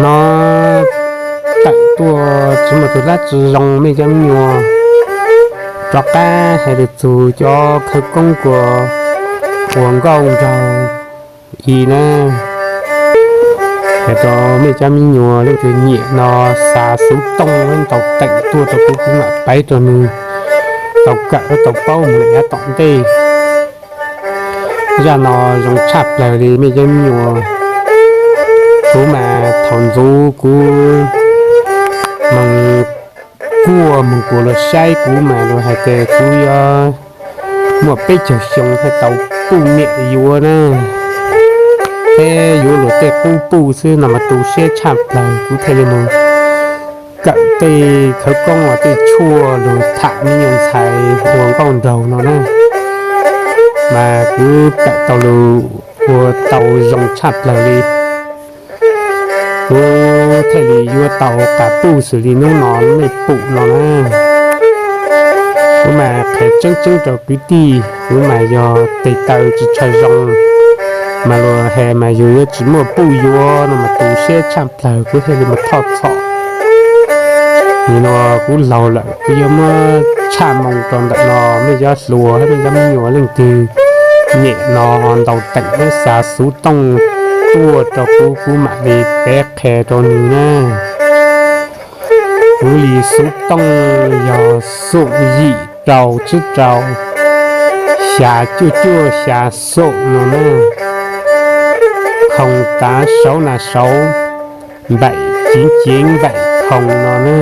No tawm tuaj tsis muaj tus dab tsi zoo mej cov me nyuam. Rov qab hais lus txug cov khawv koob kuas ua nkauj nraug i na, hais rau mej cov me nyuam leej twg nyiam no xa xuv tooj ntaus teem tuaj rau kuv, kuv mam paiv rau nws tau kawm tau paub mus lawm yav tom ntej. Zaj no zoo tshaj plaws li mej cov me nyuam. Kuv mas thaum ntxuv kuv moog kuaj moog kuas luag saib kuv mas luag hais tias kuv yuav muaj peb caug xyoo thiaj tau puj niam yuav na, thiab yuav luag tej qub puj xwb no mas tu siab tshaj plaws, kuv thiaj li mus kawm tej khawv koob uas tej tshuaj lug tham me nyuam ntxhais ua nkauj nraug no na, mas kuv kawm tau lug ua tau zoo tshaj plaws li. Kuv thiaj li yuav tau qab puj xws li hnub no mej pum no na. Kuv mas qhia tseeb tseeb rau kwv tij, kuv mas yog tes taw tsis tshua zoo, mas luag has mas yus yuav tsis muaj puj yuav no mas tu siab tshaj plaws, kuv thiaj li mus thoj txhom. Nim no kuv laug lawm, kuv yuav muab tshaj moo rau ntawm no, mej cov hluas hab mej cov me nyuam leej twg nyiam no ntaus teem thiab xa xuv tooj tuaj rau kuv, kuv mam li peb qhia rau nws na. Kuv li xuv tooj yog xoom yim rau tsib rau xya cuaj cuaj xya xoom no na, khoom tav saud na saud npaim ceev ceev npaim khoom no na.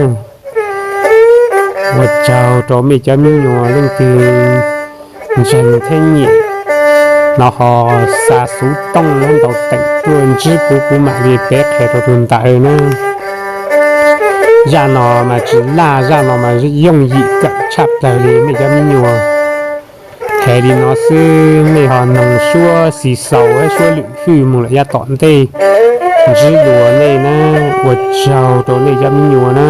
Ua tsaug rau mej cov me nyuam leej twg ntseeg thiab nyiam no ho xa xuv tooj ntaus teem tuaj ntsib kuv, kuv mam li peb qhia rau tus ntawd na. Zaj no mas tsis laj, zaj no mas yooj yim kawm tshaj plaws li mej cov me nyuam. Hais li no xwb mej ho noog suab xis xaus hab suab lwm hwj mus lawm yav tom ntej ntsib dua nej na. Ua tsaug rau nej cov me nyuam na.